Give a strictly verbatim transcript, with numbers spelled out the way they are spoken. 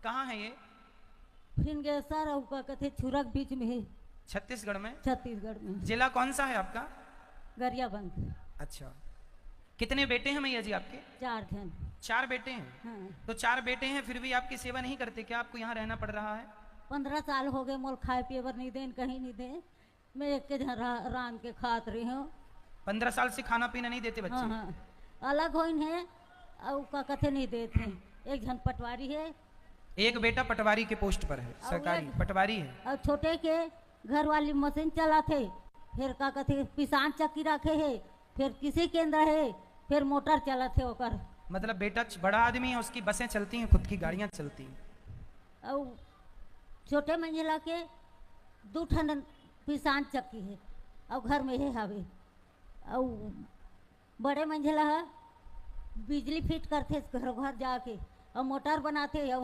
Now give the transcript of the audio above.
कहाँ है ये? फिनगेसर अउ का कथे छुरक बीच में है। छत्तीसगढ़ में। छत्तीसगढ़ में। जिला कौन सा है आपका? गरियाबंद। अच्छा, कितने बेटे हैं मैया जी आपके? चार झन। चार बेटे हैं। हाँ। तो चार बेटे हैं, फिर भी आपकी सेवा नहीं करते क्या? आपको यहाँ रहना पड़ रहा है? पंद्रह साल हो गए, मोल खाए पिए बर नहीं देन, कहीं नहीं देन। मैं एक के झन रा, रांध के खात रही हूँ। पंद्रह साल से खाना पीना नहीं देते बच्चे? हाँ, हाँ। अलग होइन है, अउ का कथे नहीं देत हैं। एक झन पटवारी है। एक बेटा पटवारी के पोस्ट पर है, सरकारी एक पटवारी है। अउ छोटे के घर वाली मशीन चलाथे, फिर का कथे पिसान चक्की रखे है, फिर कृषि केंद्र है, फिर मोटर चलाथे ओकर। मतलब बेटा च- बड़ा आदमी है, उसकी बसें चलती हैं, खुद की गाड़ियाँ चलती हैं। अउ छोटे मंझला के दू ठन पिसान चक्की है, अउ घर में हे हावे। अउ बड़े मंझला ह बिजली फिट करथे घरो घर जाके, अउ मोटर बनाथे, अउ